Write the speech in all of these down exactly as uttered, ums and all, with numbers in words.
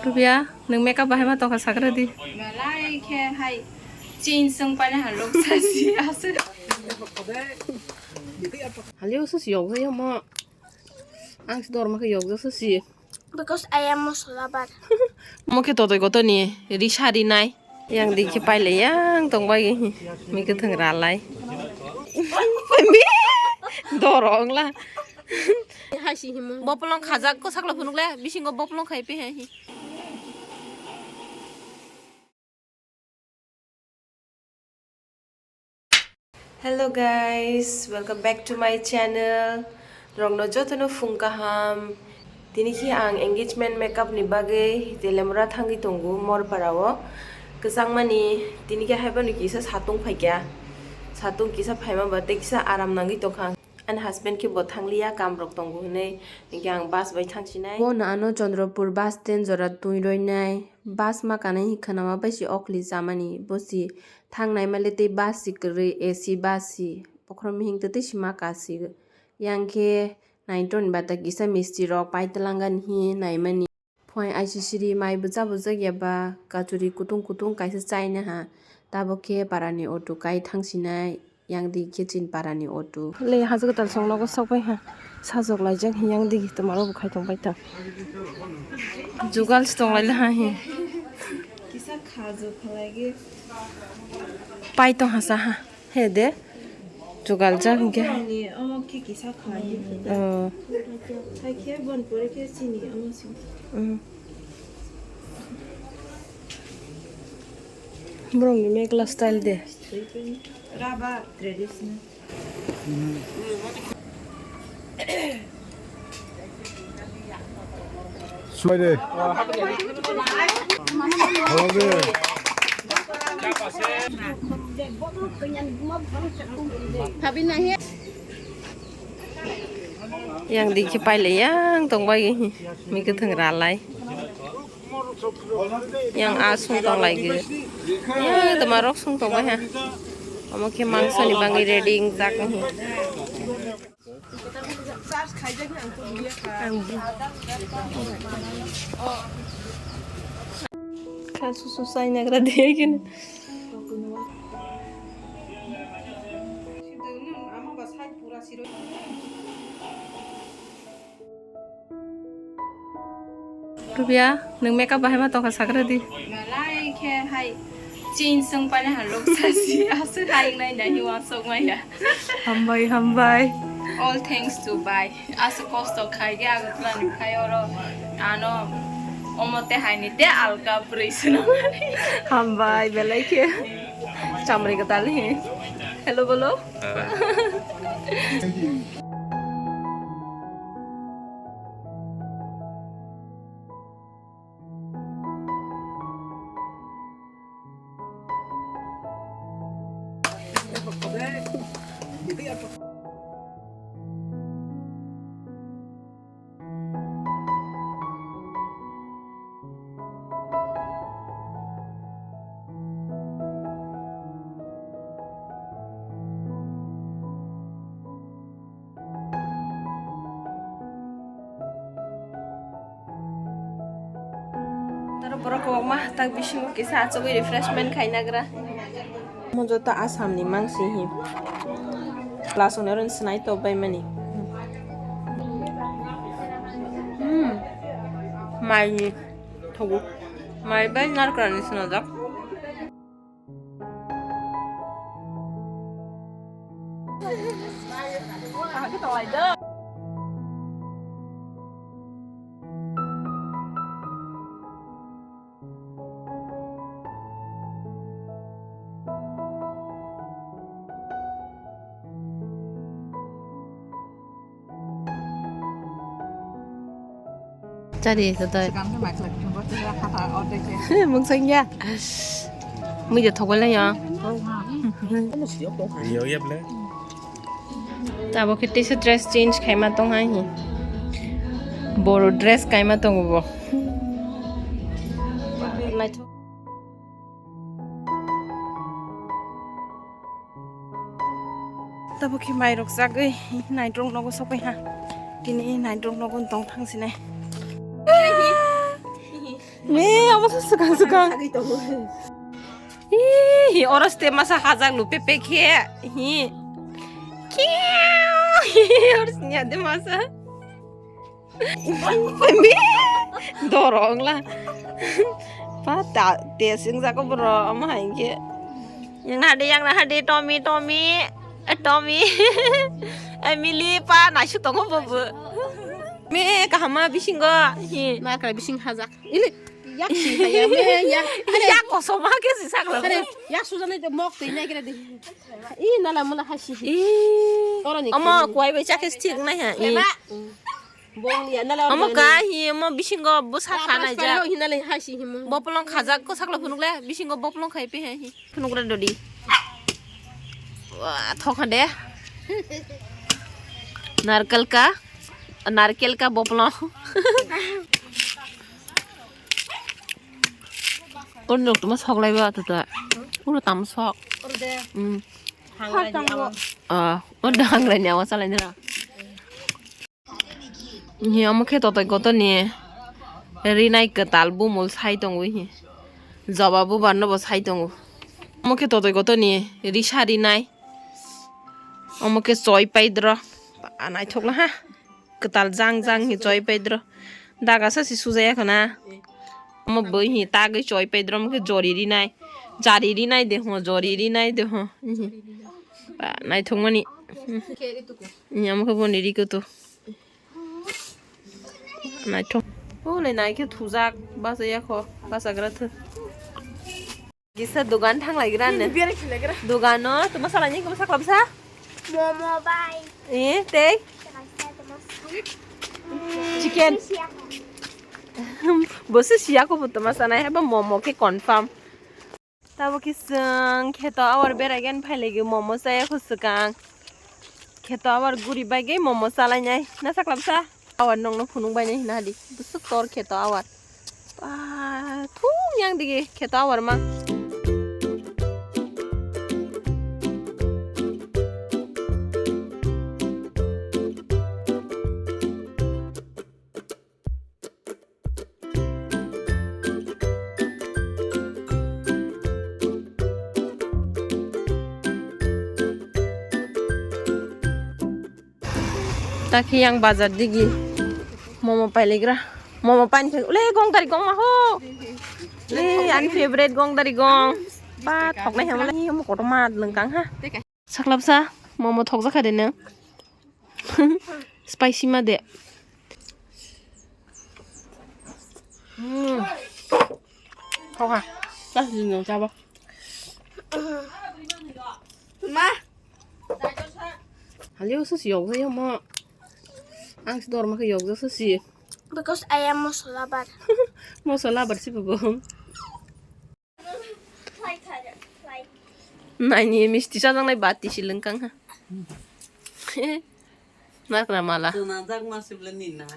Rubia, nwng makeup bahai ma tongkha sakra di. Malai khe hai chin sung pani halok sasi aswk. Halio sasi yokjak ya mo. Ang si dorma khe yokjak sasi. Because I am Muslim lover. Mo khe totoi koto ni ri sari nai. Yang di khe paile yang tong bai mi kwthwng ralai. Mi dorong la. Hai si himo. Bopolong khajak ko sakla phunuk le bisingo bopolong khai pe hai. Hello guys, welcome back to my channel. Rokno jotono phung kaham. Tini khe ang engagement makeup ni bagwi Telemura thangwi tongo Morpara o. Kwchangmani tini khe haibano kisa satung phaikha. Satung kisa phaima ba tei kisa aram nangwi tongkha. Ani husband khe bo thangliya, kam rok tongo hinwi, hinkhe ang bus bai thangsinai. Bo no ano Chandrapur bus stand jora twi roinai. Bus ma kanai hi khwnama bai si okli chamani, bo si thangnai male tei bus si kwrwi, A C bus si. Bokhorok mihing twi twi si ma ka si. Yang khe naiton bata kisa misti rok pai twlangani hi naimani. Phuaing aisisiri mai bwcha bwchak ya ba kachuri kutung kutung kaisa chaina ha. Tabuk khe parani auto kai thangsinai, yang di khe chini parani auto. Le hajakwtal song nogo sokbai ha. Sajok laijak hi yang di twmaro bo khai tongbai ta. Jugal se tonglaila ha hi. Kisa khajo khalai ge. Pai tong hasa ha. He de. Jugal jak hingke. Ni omo khe kisa khlai. Oh. Hai khe bon pore khe chini omo si. Mm. Borok ni mekla style de. Raba traditional. Suai de. Oke. Yang di khe paile yang tong bai mi kwthwng ralai. Yang a sung tong lai gwi. Yang toma rok sung tong bai ha. Omo khe mangso ni bangwi ready wngjak wngkha. Ang bu-, kha susu sai nagra de kene. Rubia, nwng makeup bahai ma tongkha sakra di. Malai khe hai chin sung pani halok sasi aswk hai nai nai wansok maya. Hambai, hambai. All thanks to bai. Aswk kosto khai ge Agartala ni khai oro ano omo te hai ni te alka brwi swnam. Hambai, belai khe. Chamri kwtal hi. Hello bolo. Taro borok kwbangma tak bisingo kisa achugwi refreshment khai nagra. Omo joto Assam ni mangsi hi. Plus one oro swnai top bai mani. Hmm. Mai ni thogo. Mai bai narkra ni swnajak. Chari, tatai. Mungsang ya. Mui de thogol ya. Yo ya ble. Tabo khe teisa dress change khaima tong hai hi. Boro dress kaima tongo bo. Naithok. Tabo khe mairok chagwi naitrok nogo sokoi ha. Tini naitrok nogo tong thang sinai. Me, abo se swkang swkang. Ih, oro step masa hajak lu pepe khe. Hi. Kiu. Oro sini ada masa. Me. Dorong la. Pa ta, te sing jako bro, ama hai ke. Yang na hade, yang na hade, Tommy, Tommy. Eh, Tommy. Emily, pa, naisuk tongo bobo. Me, kahama bisingo. Hi. Nakra bising hajak. Ili. Yak si kaya, me, yak. Are. Yak kosoma ke si sakla. Are, yak sujana de mok twi nai kira de. I nala mula hasi. I. Oro ni omo kiri. Kuai bai chakhe thik nai ha. I. Bong ya nala. Omo ka hi, omo bisingo bwsa khana ja. Hinale hasi himo. Bopolong khajak ko sakla phunukle, bisingo bopolong khai pe ha hi. Phunukra dodi. Wa, thokha de. Narkal ka, narkel ka bopolong. Oro nok tuma sok lai ba tuta. Oro tam sok. Oro de. Hmm. Hangrai ni awa. Ah, oro de hangrai ni awa salai nira. Hi, omo khe totoi kotor ni rinai kwtal bumul sai tongo hi. Joba bubar no bo sai tongo. Omo khe totoi kotor ni risa rinai. Omo khe choi paidro. Ba, naithok la ha. Kwtal jang jang hi choi paidro. Daga sa si sujaya khana. Omo boi hi tagwi choi paidro, omo khe jori rinai. Jari rinai de ho, jori rinai de ho. Hi. Ba, naithok mani. Hi, omo khe boni rikoto. Naithok. O le nai khe thujak, bachaya kho, bachagra thw. Kisa dugan thang lai gra ne. Bini biyar khilai gra. Dugan no, tuma salai ni, tuma sakla bwsa? Momo bai. Eh, tei? Chicken. Bo se siya ko bo tuma sanai, haiba momo khe confirm. Tabuk khe chwng kheto awar berai gani phai lai gwi momo chaya kho swkang. Kheto awar guri bai gwi momo chalai nai. Na sakla bwsa? Awar nokno phunuk bai nai hina hadi. Bwswk tor kheto awar. Ba, thung yang digi kheto awar ma. Takhe yang bazar digi momo pailegra. Momo pain phai. Ule gong dari gong ma ho. Le ani favorite gong dari gong. Ba thoknai hamle. Ni mo kotorma lengkang ha. Saklapsa momo thokjakha de nang. Spicy ma de. Hmm. Thokha. Chas din nang chabo. Ma. Halio susi yokjak ya ma. Ang si dorma khe yokjak susi. Because I am mosola bar. Mosola bar si babo. Naini misti sajaknai bati si lengkang ha. Nakra mala. Tunajak ma sibla ninna.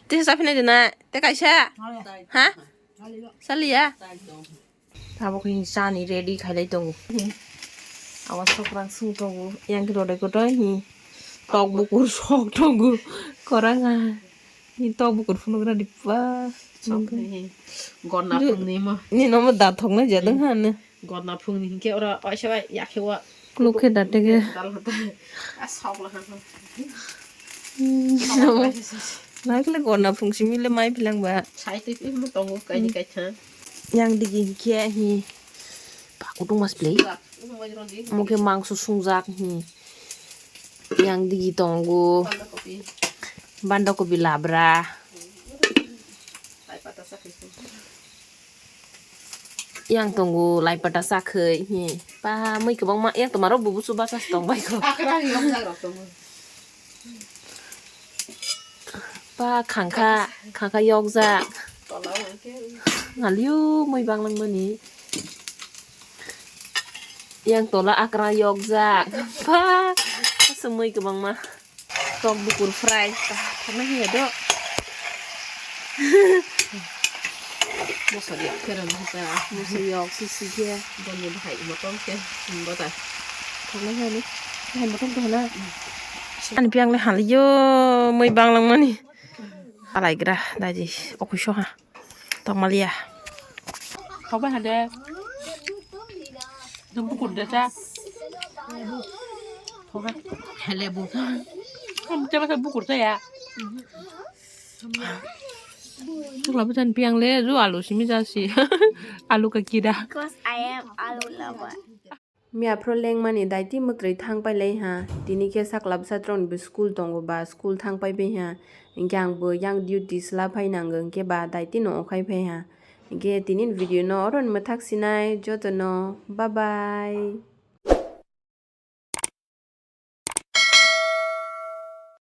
Te sapinai dina, te kaisa. Ha? Saliya? Tabuk hin chani ready khailai tongo. Awa sokrang sung tongo. Yang khe rodai koto hi. Tok bukur sok tongo. Korang ah. Ni tok bukur phunuk ra di pa. Sok ni hi. Gorna phung ni mo. Ni nomo da thok na jadang ha ne. Gorna phung ni hinkhe ora oisa bai yakhe wa. Kluk khe da tege. Dal hata. A sok la ha. Hmm. Sok la ha. Nai kle gorna phung simi le mai philang ba. Sai twi mo tongo kai ni kai tha. Yang digi hinkhe hi. Ba kutung mas play. Mo khe mangso sungjak hi. Yang digi tongo. Banda kopi. Banda kopi labra. Yang tongo lai pata sakhwi hi. Pa mui kwbangma yang tongmarok bubu chubacha se tongbaikho. Akwrang yokjak rok tongo. Pa khangkha, khangkha yokjak. Tola hwnkhe. Ngalio mui banglangmani. Yang tola akwrang yokjak. Pa aswk mui kwbangma. Tok bukur fry. Thangna hiya do. Moso yok khe rwna hita. Moso yok sisi khe. Boni bahai motom khe. Bota. Thangna hiya ni. Bahai motom khe hana. Ani piang le hali yo mui banglang mani. Alai gra daji okui soha. Tongmaliya. Khokbai hade. Dum bukur de ta. Lebu. Kamu coba sa bukur ta ya. Chwla bwsani piyang le ju alu simi jasi. Alu ka kida. Because I am alu lover. Miya phro lengmani daiti mwtrwi thang pai lai ha. Tini khe sakla bwsa tron bo school tongo ba school thang pai bai ha. Hinkhe ang bo yang duty sla phai nango hinkhe ba daiti no okhai phai ha. Hinkhe tini video no oro ni mwthak sinai joto no. Bye bye.